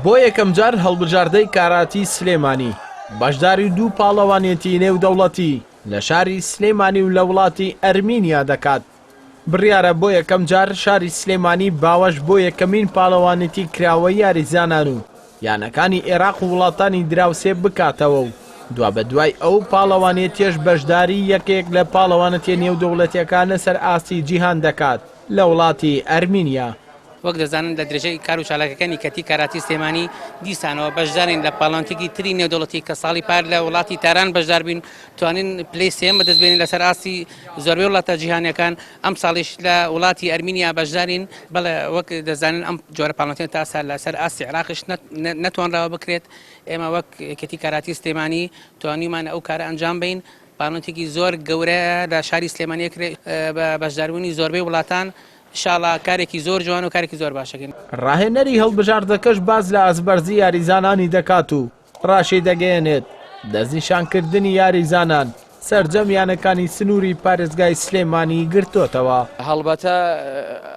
بۆ یەکەمجار هەڵبژاردەی کاراتی سلێمانی بەشداری دوو پاڵەوانێتی نێودەوڵەتی لە شاری سلێمانی و لە وڵاتی ئەرمینیا دەکات. بڕیارە بۆ یەکەمجار شاری سلێمانی باوەش بۆ یەکەمین پاڵەوانێتی کراوەی یاریزانان و یانەکانی ئێراق و وڵاتانی دراوسێ بکاتەوە و دوابەدوای ئەو پاڵەوانێتیەش بەشداری یەکێک لە پاڵەوانەتیە نێودەوڵەتیەکان لەسەر ئاستی جیهان دەکات لە وڵاتی ئەرمینیا. وەک دەزانن لە درێژەی کار و چالاکیەکانی کەتی کاراتی سلێمانی دیسانەوە بەشدارین لە پاڵەوانێتیەکی تری نێودەوڵەتی کە ساڵی پار لە وڵاتی تاران بەشدار بووین توانین پلەی سێیەم بەدەست بێنین لەسەر ئاستی زۆربەی وڵاتە جیهانیەکان ئەم ساڵیش لە وڵاتی ئەرمینیا بەشدارین بەڵێ وەک دەزانن ئەم جۆرە پاڵەوانێتیە تا ئێستا لەسەر ئاستی عێراقیش نەتوانراوە بکرێت ئێمە وەک یەکێتی کاراتی سلێمانی توانیومانە ئەو کارە ئەنجام بەین پاڵەوانێتیەکی زۆر گەورەیە لە شاری سلێمانی ئەکرێت بە بەشداربوونی زۆربەی وڵاتان ئیشاڵا کارێکی زۆر جوان و کارێکی زۆر باشەکەین. ڕاهێنەری هەڵبژاردەکەش باس لە ئاستبەرزی یاریزانانی دەکات و ڕاشیدەگەیەنێت، دەستنیشانکردنی یاریزانان سەرجەم یانەکانی سنووری پارێزگای سلێمانی گرتۆتەوە. هەڵبەتە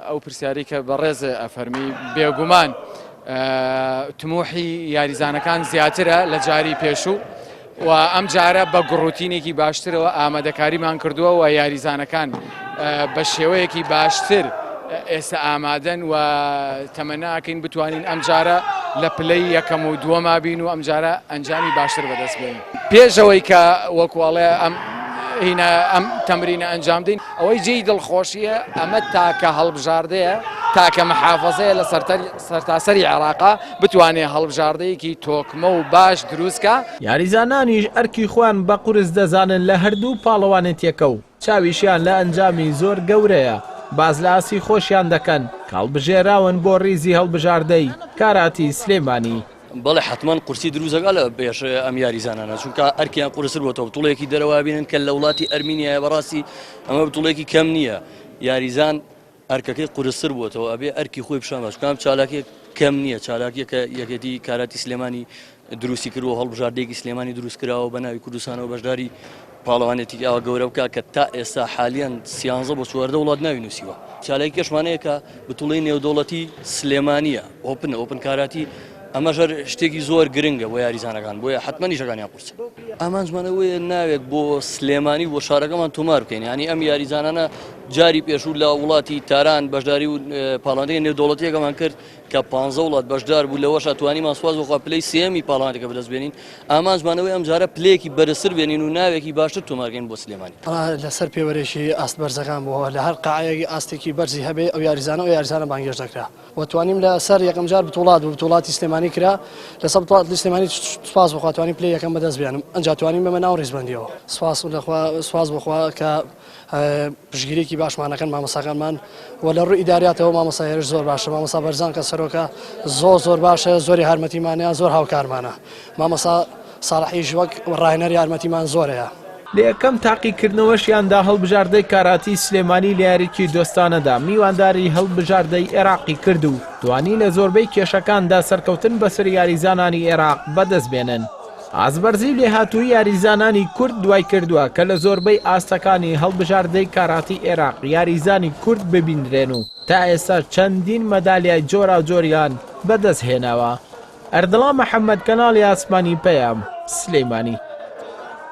ئەو پرسیارەی کە بەڕێز ئەفەرمی بێگومان تموحی یاریزانەکان زیاترە لە جاری پێشوو و ئەم جارە بە گوڕوتینێکی باشترەوە ئامادەکاریمان کردووە و یاریزانەکان بە شێوەیەکی باشتر ئێستا ئامادەن و تەمەناکەین بتوانین ئەم جارە لە پلەی یەکەم و دووەما بین و ئەم جارە ئەنجامی باشتر بەدەست بێنین. پێش ئەوەی کە وەکوڵێ ئەم هینا ئەم تەمرینە ئەنجام دەین ئەوەی جێی دڵخۆشیە ئەمە تاکە هەڵبژاردەیە تاکە محافظەیە لە سەرتاسەری عێراقا بتوانێ هەڵبژاردەیەکی تۆکمە و باش دروستکا. یاریزانانیش ئەرکی خۆیان بە قورس دەزانن لە هەردوو پاڵەوانێتیەکە و چاویشیان لە ئەنجامی زۆر گەورەیە، باس لە ئاستی خۆشیان دەکەن کە هەڵبژێراون بۆ ریزی هەڵبژاردەی کاراتی سلێمانی. بەڵێ حەتمەن قورسی دروست دەکات لە پێش ئەم یاریزانانە چونکە ئەرکیان قورستر بۆتەوە بتوڵێکی دەرەوە بینن کە لە وڵاتی ئەرمینیایە بەڕاستی ئەمە بتوڵێکی کەم نییە یاریزان ئەرکەکەی قورستر بووەتەوە ئەبێ ئەرکی خۆی پیشان بات چونکە ئەم چالاکیە کەم نییە چالاکیەکە یەکێتی کاراتی سلێمانی دروستی کردووە هەڵبژاردەیەکی سلێمانی دروست کراوە بە ناوی کوردستانەوە بەشداری پاڵەوانێتیکی ئاوا گەورە بکات کە تا ئێستا حالیان سیانزە بۆ 14 وڵات ناوی نووسیوە چالاکیەکەشمان هەیە کە بتوڵەی نێودەوڵەتی سلێمانیە ئۆپن ئۆپن کاراتی ئەمەش هەر شتێکی زۆر گرنگە بۆ یاریزانەکان بۆیە حتمما نیشەکانیان قورسە ئامانجمان ئەوەیە ناوێک بۆ سلێمانی و بۆ شارەکەمان تۆمار بکەین یانی ئەم یاریزانانە جاری پێشوو لە وڵاتی تاران بەشداری و پاڵاوتنی نێودەوڵەتیەکەمان کرد کە پ وڵات بەشدار بوو لەوەشا توانیمان سواز بخوا پلەی سێمی پاڵاوتەکە بەدەست بێنین ئامانجمان ئەوەیە ئەم جارە پلەیەکی بەرزتر بێنین و ناوێکی باشتر تۆمارکەین بۆ سلێمانی. لەسەر پێوەرێکی ئاست بەرزەکان بووە لە هەر قاعەیەک ئاستێکی بەرزی هەبێ ئەو یاریزانە ئەو یاریزانە بانگێشت دەکرا. و توانیم لە سەر یەکەم جار بتوڵات بوو بتوڵاتی سلێمانی کرا لەسەر بتوڵاتی سلێمانی سوپاس بۆ خوا توانیم پلەی یەکەم بەدەست بێنم ئەنجا توانیم بێمە ناو ڕیزبەندیەوە سوپاس لەخوا سوپاس بۆ خوا کە پشگیرێکی باشمان ئەکەن مامۆستاکانمان و لە ڕووی ئیداریاتەوە مامۆستا هێرش زۆر باشە مامۆستا بەرزان کە سەرۆکە زۆر زۆر باشە زۆر یارمەتیمانە زۆر هاوکارمانە مامۆستا ساڵحیش وەک ڕاهێنەر یارمەتیمان زۆر هەیە. لە یەکەم تاقیکردنەوەشیاندا هەڵبژاردەی کاراتی سلێمانی لە یاریی دۆستانەدا میوانداری هەڵبژاردەی ئێراقی کرد و توانی لە زۆربەی کێشەکاندا سەرکەوتن بەسەر یاریزانانی ئێراق بەدەستبێنن. ئاستبەرزی و لێهاتوویی یاریزانانی کورد وایکردووە کە لە زۆربەی ئاستەکانی هەڵبژاردەی کاراتی ئێراق یاریزانی کورد ببینرێن و تا ئێستا چەندین مەدالیای جۆراوجۆریان بەدەستهێناوە. ئەردەڵان محەمەد، کەناڵی ئاسمانی پەیام، سلێمانی.